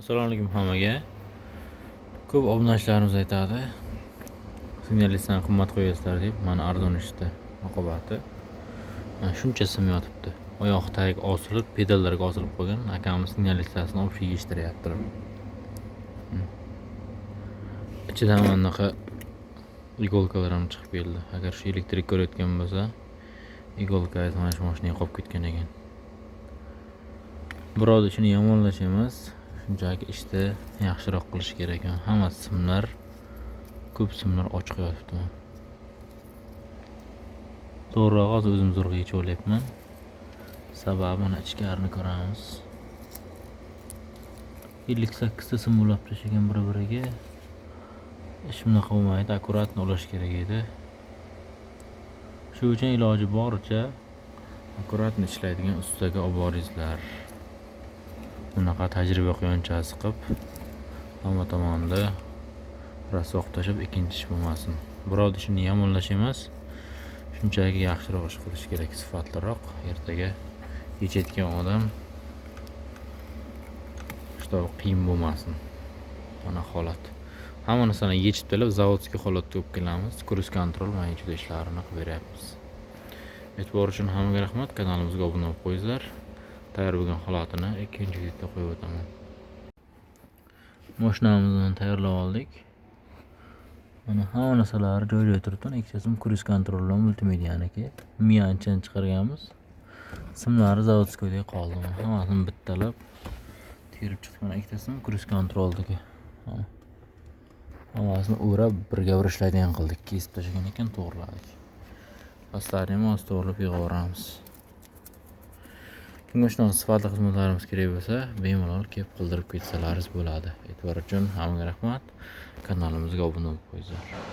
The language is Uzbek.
Assalomu alaykum hammaga. Ko'p obunachilarimiz aytadi, signalistdan qimmat qo'yasizlar deb, mana arzon ishda oqibati. Mana shuncha sim yotibdi. Oyoq tagi osilib, pedallarga osilib qo'ygan. Akamiz signalistasini olib yeyishtiryaptilar. Ichidan mana bunaqa иголка lar ham chiqib keldi. Agar shu elektrik ko'rayotgan bo'lsa, иголка mana shu mashinaga qolib ketgan ekan. Birovni ishini yomonlash emas, shunchaki ishni yaxshiroq qilish kerak ekan. Hamma simlar, ko'p simlar ochiq yotibdi. To'g'rirog'i, hozir o'zim zo'rg'a yechib olyapman. Sababi, mana ichkarini ko'ramiz. 58 ta sim ulab tashlagan bir-biriga. Ish bunaqa bo'lmaydi, аккуратно ulash kerak edi. Shu uchun iloji boricha аккуратно ishlaydigan ustaga olib boringizlar. Bunaqa tajriba quyonchasi qilib, hamma tomonda rasvo qilib tashlab, ikkinchi ish bo'lmasin. Birovni ishini yomonlash emas, shunchaki yaxshiroq ish qilish kerak, sifatliroq. Ertaga yechayotgan odam что qiyin bo'lmasin. Mana holat. Hamma narsani yechib tashlab, заводской holatda olib kelamiz. Круиз-контроль, mana ichida ishlarini qilib beryapmiz. E'tibor uchun hammaga rahmat. Kanalimizga obuna bo'lib qo'yinglar. Tayyor bo'lgan holatini ikkinchi videoda qo'yib o'taman. Mashinamizni tayyorlab oldik. Mana hamma narsalari joy-joyida turibdi. Ikkita sim круиз-контроль bilan multimedianiki. Miyani ichidan chiqarganmiz. Simlari заводской da qoldi. Hammasini bittalab terib chiqdik. Mana ikkita sim круиз-контроль diki. Hammasini o'rab, birga bir ishlaydigan qildik. Kesib tashlagan ekan, to'g'riladik. Pastlarini ham hozir to'g'rilab yig'averamiz. Kimga shunaqa sifatli xizmatlarimiz kerak bo'lsa, bemalol kelib qildirib ketsalaringiz bo'ladi. E'tibor uchun hammaga rahmat. Kanalimizga obuna bo'lib qo'yinglar.